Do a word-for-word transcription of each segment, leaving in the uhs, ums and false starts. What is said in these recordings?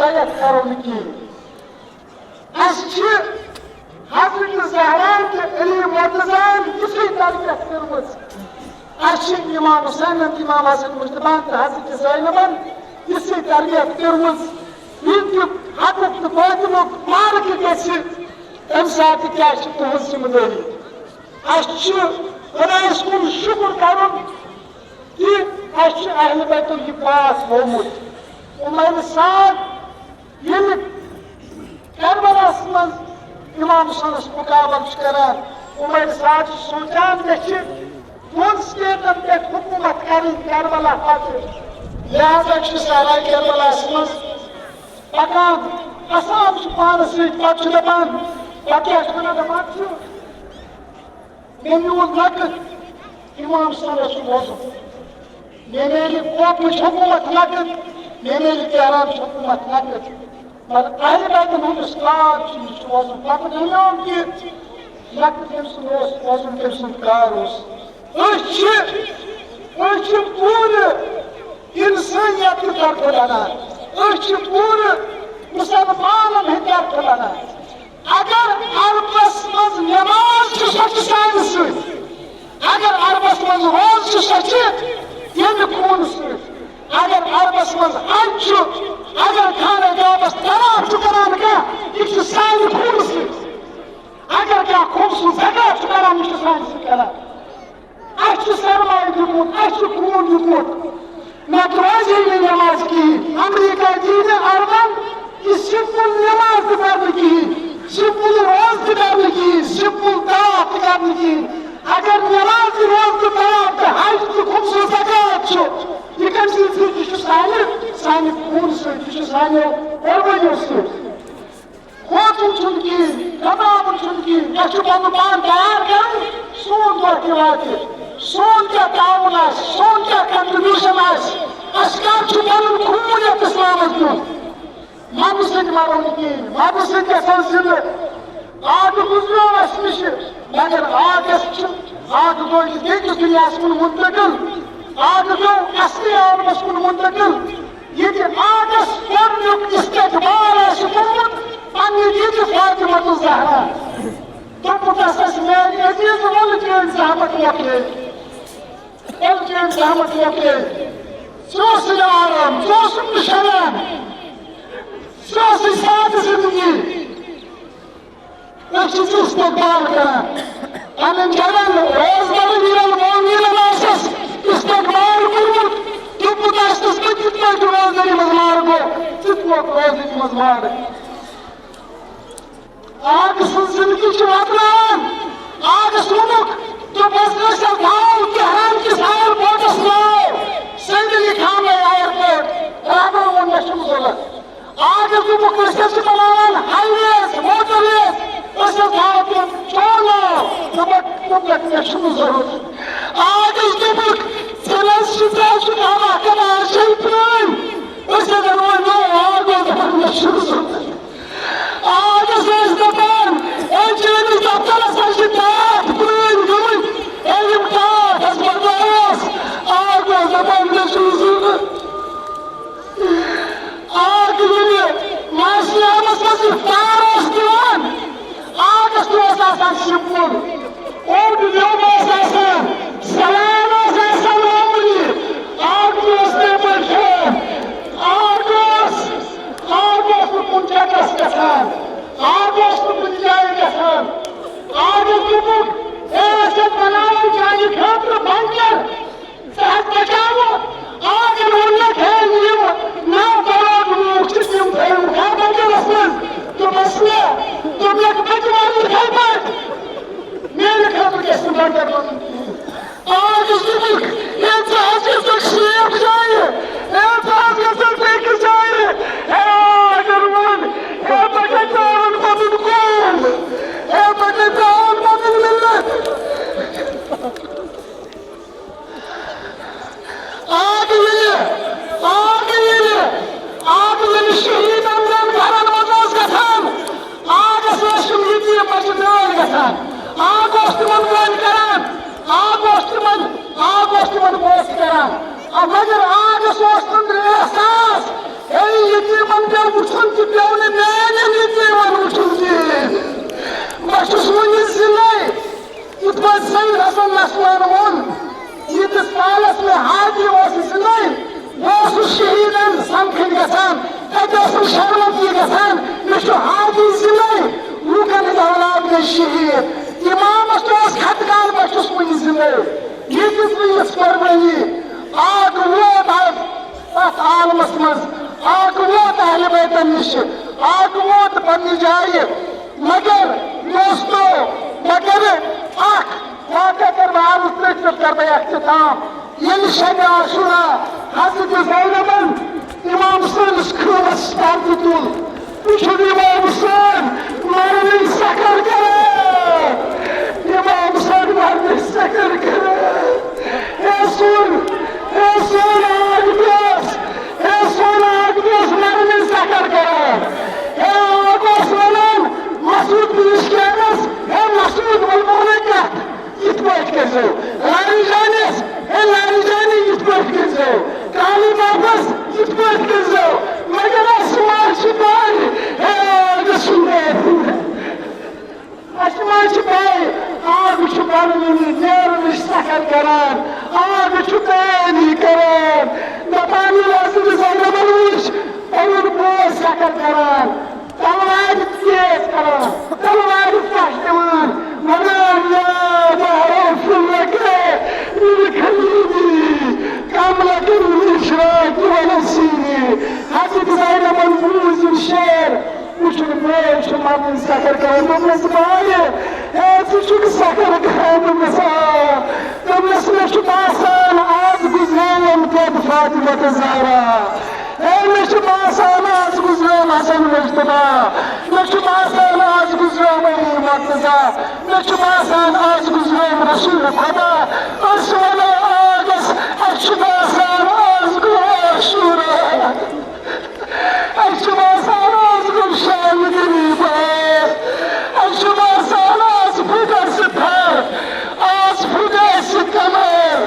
رعایت کرو نہٕ کِہیٖنۍ۔ اَسہِ چھِ حضرت زہرا تہٕ علی مرتضیٰ ہن تِژھٕے تربیت کٔرمٕژ۔ اَسہِ چھِ امام حسینن تہٕ امام حسن مجتبیٰ ہن تہٕ حضرت زینبن تِژھٕے تربیت کٔرمٕژ۔ یہِ تہِ حقُک تہٕ باطلُک معرکہٕ گژھِ، تَمہِ ساتہٕ کیٛاہ چھِ تُہٕنٛز ذمہٕ دٲری؟ اَسہِ چھُ خۄدایَس کُن شُکُر کَرُن کہِ اَسہِ چھُ اہلِ بیتُک یہِ پاس ہوومُت۔ عمیر صٲب ییٚلہِ کربلاہَس منٛز امام حسنَس مُقابلہٕ چھُ کران، عمیر صٲب چھُ سونٛچان، مےٚ چھِ دۄن سٹیٹَن پٮ۪ٹھ حکوٗمت کَرٕنۍ کربلا پَتہٕ، لہذا چھُ صحرا کربلاہَس منٛز پَکان، اَسان چھُ پانَس سۭتۍ، پَتہٕ چھُ دَپان، پَتہٕ کیٛاہ چھُ وَنان، دَپان چھُ، مےٚ میوٗل لۄکٕٹ، امام صٲبَس چھُ وۄزُم۔ مےٚ میلہِ کوپٕچ حکوٗمت لۄکٕٹ، مےٚ میلہِ تہرانٕچ حکوٗمت لۄکٕٹ۔ مگر اہلِ بیتَن ہُنٛد یُس کار چھُ، یہِ چھُ وۄزُم۔ پَتہٕ نَنیوم کہِ لۄکٕٹ تٔمۍ سُنٛد اوس، وۄزُم تٔمۍ سُنٛد کار اوس۔ أسۍ چھِ، أسۍ چھِ پوٗرٕ اِنسٲنیت کہِ طرفہٕ لَڑان۔ أسۍ چھِ پوٗرٕ مُسلمانَن ہٕنٛدِ طرفہٕ لَڑان۔ اگر عربس منٛز نماز چھِ، سۄ چھِ سانہِ سۭتۍ۔ اگر عربس منٛز روزٕ چھِ، سۄ چھِ ییٚمہِ خوٗنہٕ سۭتۍ۔ اگر عربس منٛز حج چھُ، اگر خانہ کعبس طواف چھُ کران کانٛہہ، یہِ چھُ سانہِ خوٗنہٕ سۭتۍ۔ اگر کانٛہہ خوٗنہٕ سُنٛد زکات چھُ کران، یہِ چھُ سانہِ سۭتۍ کران۔ اَسہِ چھُ سرمایہِ دیُتمُت، اَسہِ چھُ خوٗن دیُتمُت۔ نَتہٕ روزِ ہے نہٕ نٮ۪ماز کِہیٖنۍ۔ امریکہ دِیہِ نہٕ عربن یہِ سِمپٕل نٮ۪ماز تہِ پَرنہٕ کِہیٖنۍ، سِمپٕل روزٕ تہِ پَرنہٕ کِہیٖنۍ، سِمپٕل طواف تہِ کَرنہٕ کِہیٖنۍ۔ اگر نٮ۪ماز تہِ، روزٕ تہِ، طواف تہِ، حج تہِ، خمسہٕ زکوٰۃ چھُ، یہِ کَمہِ سۭتۍ چھُ؟ یہِ چھُ سانہِ، سانہِ خوٗنہٕ سۭتۍ، یہِ چھُ سانیو قۄربٲنیو سۭتۍ۔ کھوژُن چھُنہٕ کِہیٖنۍ، گھبراوُن چھُنہٕ کِہیٖنۍ۔ اَسہِ چھُ پَنُن پان تیار کَرُن، سون دۄہ تہِ واتہِ۔ سون کیٛاہ تعاوُن آسہِ، سون کیٛاہ contribution آسہِ، اَسہِ کَر چھُ پَنُن خوٗن یَتھ اِسلامَس دیُن؟ مَرنہٕ سۭتۍ مَرو نہٕ کِہیٖنۍ، مَرنہٕ سۭتۍ گژھو زِندٕ۔ آگہٕ گُزریو اَسہِ نِشہِ، مگر آگَس چھُ، آگہٕ گوٚو یہِ بیٚکِس دُنیاہَس کُن مُنتقل، آگہٕ گوٚو اَصلی عالمَس کُن مُنتقل۔ ییٚتہِ آگَس گۄڈٕنیُک استقبال آسہِ کوٚرمُت پننہِ جدِ فاطمہ الزہرا۔ دوٚپمُت آسٮ۪س، میانہِ عزیز، وَلہٕ چٲنۍ زحمت مۄکلے، وَلہٕ چٲنۍ زحمت مۄکلے۔ ژےٚ اوسُے نہٕ آرام، ژےٚ اوسُکھ نہٕ شۄنٛگان، ژےٚ ٲسٕے سادٕ زندگی۔ أسۍ چھِ ژٕ استقبال کران۔ پنٕنۍ جوان روزدر امیر المومنین آسس استقبال کوٚرمُت، دوٚپمُت آسس، بہٕ کِتھ پٲٹھۍ روزدری منٛز مارٕ گوٚو، ژٕ تہِ ووت روزدری منٛز مارٕ۔ آگہٕ سٕنٛز زندگی چھِ واتناوان۔ آگَس ووٚنُکھ، دوٚپُس، أسۍ حظ تھاوو تہران کِس ایئرپورٹس ناو سید علی خان ایئرپورٹ۔ رابر ووٚن، مےٚ چھُنہٕ ضروٗرت۔ آگَس دوٚپُکھ، أسۍ حظ چھِ بَناوان highways، motorways، أسۍ حظ تھاوو تِم چون ناو۔ دوٚپُکھ، دوٚپُکھ، مےٚ چھُنہٕ ضروٗرت۔ آگَس دوٚپُکھ، ژےٚ نہ حظ چھِ، ژےٚ حظ چھُکھ اَما کَمال شٲہی پرٛٲنۍ۔ أسۍ حظ اَنو وۄنۍ نوٚو۔ آگ اوس دَپان، مےٚ چھُنہٕ ضروٗرت۔ آگَس ٲسۍ دَپان، اے چٲنِس دفترَس حظ چھِ ٹاٹھ پرٛٲنۍ گٔمٕتۍ، اے یِم ٹاٹھ حظ بَدلاووس۔ آگ اوس دَپان، مےٚ چھُنہٕ ضروٗرت۔ آگ ییٚلہِ ماسہِ عامَس منٛز اِفطار اوس دِوان، آگَس تہِ اوس آسان سِپُن، اوٚڑ لیوٚمب اوس آسان، سَلاد اوس آسان معموٗلی، آگ تہِ اوس تَمہِ پٲٹھۍ کھٮ۪وان۔ آگ اوس، آگ اوس نہٕ کُنہِ چکرَس گژھان، آگ اوس نہٕ کُنہِ جایہِ گژھان۔ آگَس دوٚپُکھ، ہے، أسۍ حظ بَناوو چانہِ خٲطرٕ بنکر۔ ژٕ حظ بچاوو۔ آگَن ووٚنُکھ، ہے، یِم نَو کَرور لوٗکھ چھِ، تِم تھٲیِو کھا بنکرَس منٛز۔ دوٚپمَس، نہ، دوٚپنَکھ، بہٕ تہِ مَرٕ یِتھَے پٲٹھۍ۔ میٛانہِ خٲطرٕ گژھِ نہٕ بنکر بَنُن کِہیٖنۍ۔ آگَس دوٚپُکھ، ہے، ژٕ حظ گژھکھ safe جایہِ، ہے، ژٕ حظ گژھکھ بیٚکِس جایہِ۔ ہے، آگَن ووٚن، ہے، بہٕ کَتہِ ترٛاوَن پَنُن قوم؟ ہے، بہٕ کَتہِ ترٛاوَن پَنُن مِلت؟ آگہٕ ییٚلہِ، آگہٕ ییٚلہِ، آگہٕ ییٚلہِ شہیٖدَن ہٕنٛدٮ۪ن گَرَن منٛز ٲس گژھان، آگَس ٲسۍ یِم یتیٖم بَچہٕ نٲلۍ گژھان۔ آگ اوس تِمَن وٲلۍ کران، آگ اوس تِمَن، آگ اوس تِمَن وٲلۍ کران۔ آ، مگر آگَس اوس نہٕ احساس، ہے، یتیٖمَن پٮ۪ٹھ وٕچھُن۔ گژھان، تتہِ اوس نہٕ شرمندگی گژھان۔ مےٚ چھُ حاجی زندے، لوٗکن ہٕنٛدۍ اولاد گٔے شہیٖد۔ امامس تہِ اوس خطہٕ کال، بہٕ چھُس وُنہِ زندے۔ ییٚتہِ بہٕ یِژھ قربٲنی، آکھ ووت اتھ، اتھ عالمس منٛز، آکھ ووت اہل بیتن نِش، آکھ ووت پننہِ جایہِ۔ مگر دوستو، مگر اکھ واقعہ کر بہٕ عرض، تٔتھۍ پٮ۪ٹھ کر بہٕ اختتام۔ ییٚلہِ شبِ عاشورا حضرت زینبن امام حسینس خٲمس پردٕ تُل، وٕچھُن امام حسین مرنٕچ سکر کران، امام حسین مرنٕچ سکر کران۔ اے سون، اے سون آگ دوس، اے سون آگ دوس مرنٕچ سکر کران۔ اے آگ اوس ونان مسعود پزشکیانس، اے مسعود، ول پانے کتھ۔ یِتھ پٲٹھۍ کٔرۍزیو۔ لاری جانس، ہے لاری جانی، یِتھ پٲٹھۍ کٔرۍزیو۔ کالی بابس، یِتھ پٲٹھۍ کٔرۍزیو۔ مگر اَسہِ ما چھِ پَے، ہے آگ چھُ نیرُن۔ اَسہِ ما چھِ پَے، آگ چھُ پَنُن نیرُنٕچ سفر کران۔ آگ چھُ تیٲری کران۔ دَپان ییٚلہِ حضرت زینبن وٕچھ، پَنُن بوے سفر کران۔ تلوارِ تیز کران، تلوارِ پھش دِوان، ونان، یا دہر اغفر لک من خلیلی، کم لک من اشراق و نصیری۔ حضرت زینبن بوٗز یِم شعر، وٕچھُن بوے چھُ مرنٕچ سکر کران۔ دوٚپنس، بایہِ، ہے، ژٕ چھُکھ سکر کران؟ دوٚپنس، آ۔ دوٚپنس، مےٚ چھُ باسان، آز گُزریوم قد فاطمہ تہٕ زہرا۔ ہے، مےٚ چھُ باسان، آز گُزریوم حسن مجتبیٰ۔ مےٚ چھُ باسان، آز گُزریوم علی مرتضیٰ۔ مےٚ چھُ باسان، آز گُزریوم رسول خدا۔ أسۍ وَنو آگس، اَسہِ چھُ باسان، آز گوٚو عاشورا۔ اَسہِ چھُ باسان، آز گوٚو شاہِ غریٖبا۔ اَسہِ چھُ باسان، آز پھُٹ اَسہِ تھر، آز پھُٹ اَسہِ کمر۔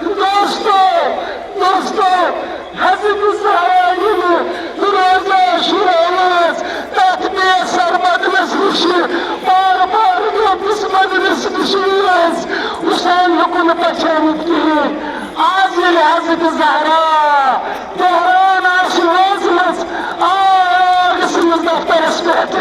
دوستو، دوستو، حضرت زہرا ییٚلہِ روزِ عاشورا ٲس، تَتھ پیٚیہِ سربدنس نِش، بار بار رٲتِس بدنس نِش ٲس۔ حسین ہیوٚکُن نہٕ پہچٲنِتھ کِہیٖنۍ۔ آز ییٚلہِ حضرت زہرا تہران آسہِ وٲژمٕژ، آگ سٕنٛدِس دفترس پٮ۪ٹھ،